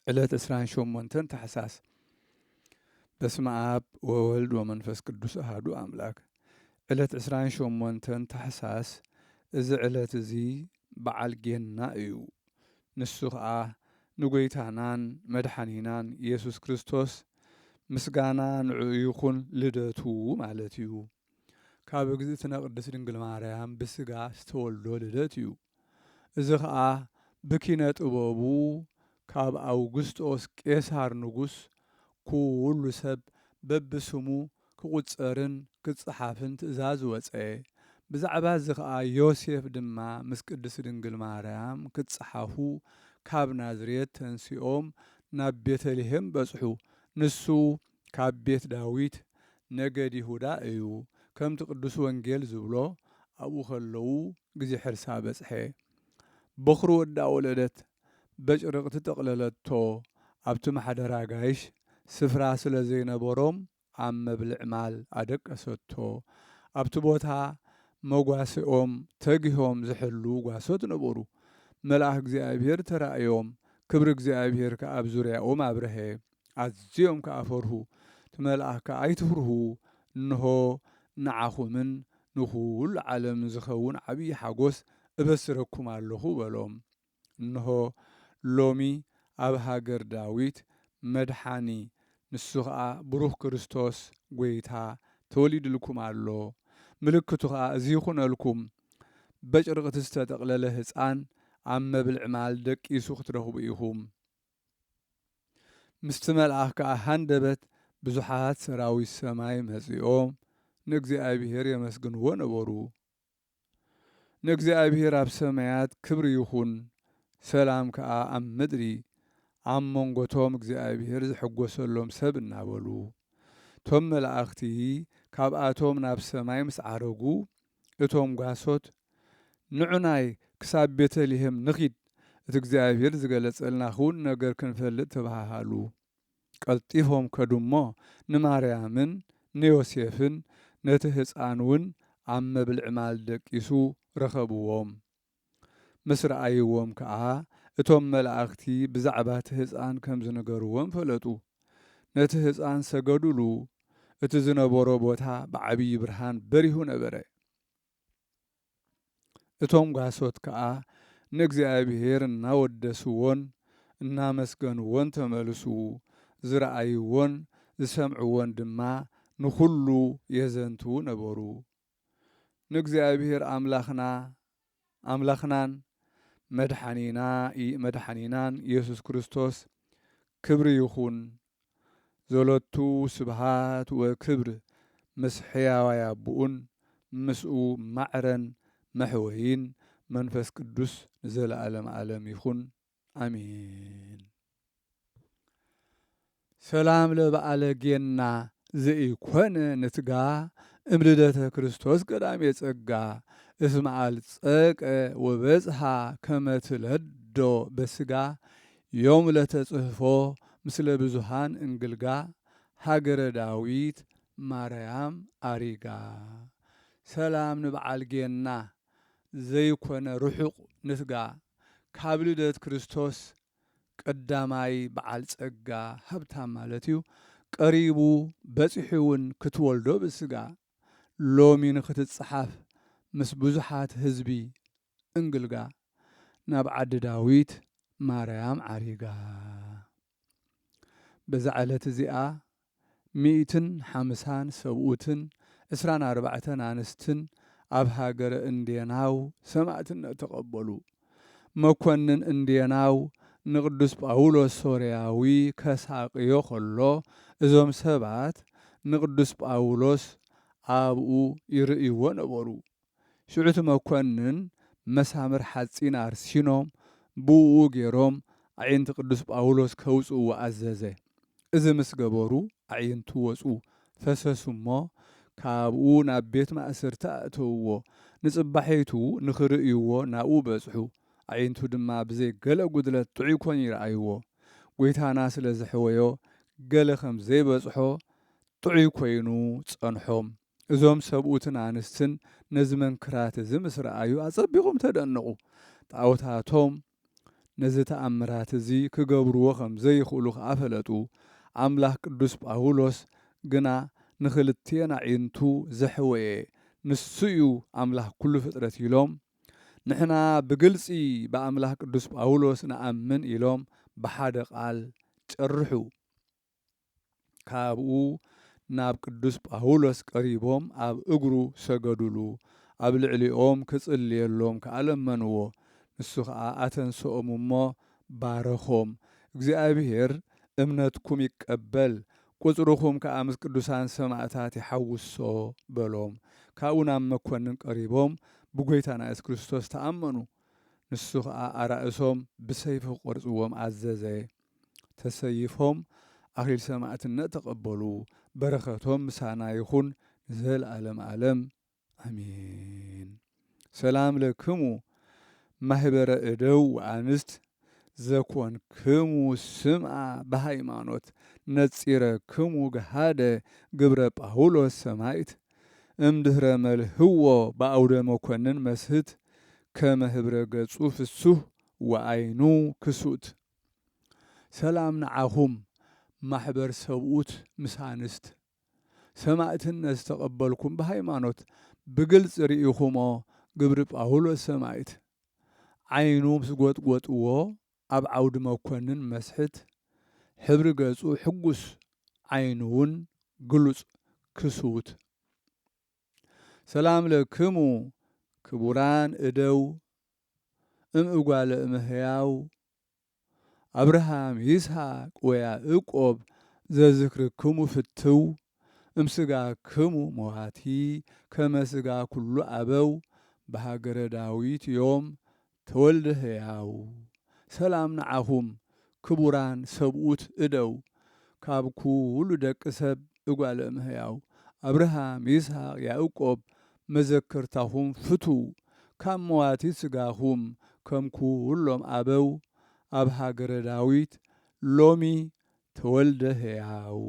ዕለት ዕስራን ሸሞንተን ታሕሳስ። በስመ ኣብ ወወልድ ወመንፈስ ቅዱስ ኣሃዱ ኣምላክ። ዕለት ዕስራን ሸሞንተን ታሕሳስ፣ እዚ ዕለት እዚ በዓል ጌና እዩ። ንሱ ኸኣ ንጐይታናን መድሓኒናን ኢየሱስ ክርስቶስ ምስጋና ንዕኡ ይኹን ልደቱ ማለት እዩ። ካብ እግዝእትነ ቅድስት ድንግል ማርያም ብስጋ ዝተወልዶ ልደት እዩ። እዚ ኸኣ ብኪነ ጥበቡ ካብ ኣውግስጦስ ቄሳር ንጉስ ኩሉ ሰብ በብስሙ ክቑጸርን ክጸሓፍን ትእዛዝ ወጸ። ብዛዕባ እዚ ኸኣ ዮሴፍ ድማ ምስ ቅድስት ድንግል ማርያም ክጸሓፉ ካብ ናዝሬት ተንሲኦም ናብ ቤተልሔም በጽሑ። ንሱ ካብ ቤት ዳዊት ነገድ ይሁዳ እዩ። ከምቲ ቅዱስ ወንጌል ዝብሎ፣ ኣብኡ ከለዉ ግዜ ሕርሳ በጽሐ። በኹሪ ወዳ ወለደት በጭርቕቲ ጠቕለለቶ። ኣብቲ ማሕደር ኣጋይሽ ስፍራ ስለ ዘይነበሮም ኣብ መብልዕ ማል ኣደቀሰቶ። ኣብቲ ቦታ መጓሰኦም ተጊሆም ዝሕሉ ጓሶት ነበሩ። መልኣኽ እግዚኣብሔር ተራእዮም፣ ክብሪ እግዚኣብሔር ከኣ ኣብ ዙርያኦም ኣብርሀ። ኣዝዮም ከኣ ፈርሁ። እቲ መልኣኽ ከኣ፣ "ኣይትፍርሁ፣ እንሆ ንዓኹምን ንኹሉ ዓለምን ዝኸውን ዓብዪ ሓጎስ እበስረኩም ኣለኹ" በሎም። እንሆ ሎሚ ኣብ ሃገር ዳዊት መድሓኒ፣ ንሱ ኸኣ ብሩኽ ክርስቶስ ጐይታ ተወሊድልኩም ኣሎ። ምልክቱ ኸኣ እዚ ይኹነልኩም፣ በጨርቕቲ ዝተጠቕለለ ህጻን ኣብ መብልዕ ማል ደቂሱ ክትረኽቡ ኢኹም። ምስቲ መልኣኽ ከኣ ሃንደበት ብዙሓት ሰራዊት ሰማይ መጺኦም ንእግዚኣብሔር የመስግንዎ ነበሩ። ንእግዚኣብሔር ኣብ ሰማያት ክብሪ ይኹን፣ ሰላም ከኣ ኣብ ምድሪ፣ ኣብ መንጎቶም እግዚኣብሔር ዝሕጎሰሎም ሰብ እናበሉ። እቶም መላእኽቲ ካብኣቶም ናብ ሰማይ ምስ ዓረጉ፣ እቶም ጓሶት፣ "ንዑናይ ክሳብ ቤተልሔም ንኺድ፣ እቲ እግዚኣብሔር ዝገለጸልና ክውን ነገር ክንፈልጥ" ተባሃሃሉ። ቀልጢፎም ከዱ እሞ፣ ንማርያምን ንዮሴፍን ነቲ ህጻን እውን ኣብ መብልዕ ማል ደቂሱ ረኸብዎም። ምስ ረኣይዎም ከኣ፣ እቶም መላእኽቲ ብዛዕባ እቲ ህጻን ከም ዝነገርዎም ፈለጡ። ነቲ ህጻን ሰገዱሉ። እቲ ዝነበሮ ቦታ ብዓብዪ ብርሃን በሪሁ ነበረ። እቶም ጓሶት ከኣ ንእግዚኣብሔር እናወደስዎን እናመስገንዎን ተመልሱ። ዝረኣይዎን ዝሰምዕዎን ድማ ንኹሉ የዘንትዉ ነበሩ። ንእግዚኣብሔር ኣምላኽና፣ ኣምላኽናን መድሓኒና ኢ-፣ መድሓኒናን ኢየሱስ ክርስቶስ ክብሪ ይኹን። ዘሎቱ ስብሃት ወክብር ምስ ሕያዋይ ኣቦኡን ምስኡ ማዕረን መሕወይን መንፈስ ቅዱስ ንዘለኣለም ዓለም ይኹን። ኣሜን። ሰላም ለበዓለ ጌና ዘኢኮነ ንትጋ እምልደተ ክርስቶስ ቀዳሜ ጸጋ እስመ አልጸቀ ወበጽሐ ከመ ትለዶ በስጋ ዮም ለተጽሕፎ ምስለ ብዙሃን እንግልጋ ሃገረ ዳዊት ማርያም ኣሪጋ። ሰላም ንበዓል ጌና ዘይኮነ ርሑቕ ንትጋ ካብ ልደት ክርስቶስ ቀዳማይ በዓል ጸጋ ሃብታም ማለት እዩ፣ ቀሪቡ በጺሑ እውን ክትወልዶ ብስጋ ሎሚ ንኽትጸሓፍ ምስ ብዙሓት ህዝቢ እንግልጋ ናብ ዓዲ ዳዊት ማርያም ዓሪጋ። በዛ ዕለት እዚኣ ሚእትን ሓምሳን ሰብኡትን ዕስራን ኣርባዕተን ኣንስትን ኣብ ሃገረ እንዴናው ሰማዕትነት ተቐበሉ። መኮንን እንዴናው ንቅዱስ ጳውሎስ ሶርያዊ ከሳቅዮ ከሎ፣ እዞም ሰባት ንቅዱስ ጳውሎስ ኣብኡ ይርእይዎ ነበሩ። ሽዑ እቲ መኮንን መሳምር ሓጺን ኣርሲኖም ብእኡ ገይሮም ኣዒንቲ ቅዱስ ጳውሎስ ከውጽእዎ ኣዘዘ። እዚ ምስ ገበሩ ኣዒንቱ ወጹ፣ ፈሰሱ እሞ ካብኡ ናብ ቤት ማእሰርቲ ኣእተውዎ። ንጽባሒቱ ንኽርእይዎ ናብኡ በጽሑ። ኣዒንቱ ድማ ብዘይ ገለ ጉድለት ጥዑይ ኮይኑ ይረኣይዎ። ጐይታና ስለ ዘሕወዮ ገለ ከም ዘይበጽሖ ጥዑይ ኮይኑ ጸንሖም። እዞም ሰብኡትን ኣንስትን ነዚ መንክራት እዚ ምስ ረኣዩ ኣጸቢቖም ተደነቑ። ጣኦታቶም ነዚ ተኣምራት እዚ ክገብርዎ ከም ዘይኽእሉ ከኣ ፈለጡ። ኣምላኽ ቅዱስ ጳውሎስ ግና ንኽልቴን ኣዒንቱ ዘሕወየ ንሱ እዩ ኣምላኽ ኩሉ ፍጥረት ኢሎም፣ ንሕና ብግልጺ ብኣምላኽ ቅዱስ ጳውሎስ ንኣምን ኢሎም ብሓደ ቃል ጨርሑ። ካብኡ ናብ ቅዱስ ጳውሎስ ቀሪቦም ኣብ እግሩ ሰገዱሉ። ኣብ ልዕሊኦም ክጽልየሎም ከኣ ለመንዎ። ንሱ ኸኣ ኣተንስኦም እሞ ባረኾም። እግዚኣብሔር እምነትኩም ይቀበል፣ ቁጽርኹም ከኣ ምስ ቅዱሳን ሰማዕታት ይሓውሶ በሎም። ካብኡ ናብ መኮንን ቀሪቦም ብጎይታና የሱስ ክርስቶስ ተኣመኑ። ንሱ ኸኣ ኣራእሶም ብሰይፊ ክቖርጽዎም ኣዘዘ። ተሰይፎም ኣኽሊል ሰማዕትነት ተቐበሉ። በረኸቶም ምሳና ይኹን ንዘለዓለም ዓለም ኣሜን። ሰላም ለክሙ ማህበረ እደው ወኣንስት ዘኮንክሙ ስምዓ ብሃይማኖት ነጺረክሙ ገሃደ ግብረ ጳውሎስ ሰማይት እምድህረ መልህዎ ብኣውደ መኮንን መስህት ከመ ህብረ ገጹ ፍሱህ ወኣይኑ ክሱት። ሰላም ንዓኹም ማሕበር ሰብኡት ምስ ኣንስት ሰማእትነት ዝተቐበልኩም ብሃይማኖት ብግልጺ ርኢኹሞ ግብሪ ጳውሎስ ሰማእት ዓይኑ ምስ ጎጥጎጥዎ ኣብ ዓውዲ መኮንን መስሕት ሕብሪ ገጹ ሕጉስ ዓይኑ እውን ግሉጽ ክሱት። ሰላም ለክሙ ክቡራን እደው እም እጓለ እመሕያው ኣብርሃም ይስሐቅ ወያእቆብ ዘዝክርክሙ ፍትው እም ስጋክሙ መዋቲ ከመ ስጋ ኩሉ ኣበው ብሃገረ ዳዊት እዮም ተወልደ ህያው። ሰላም ንዓኹም ክቡራን ሰብኡት እደው ካብ ኩሉ ደቂ ሰብ እጓለ እመሕያው ኣብርሃም ይስሐቅ ያእቆብ መዘከርታኹም ፍትው ካብ መዋቲ ስጋኹም ከም ኩሎም ኣበው ኣብ ሃገረ ዳዊት ሎሚ ተወልደ ህያው።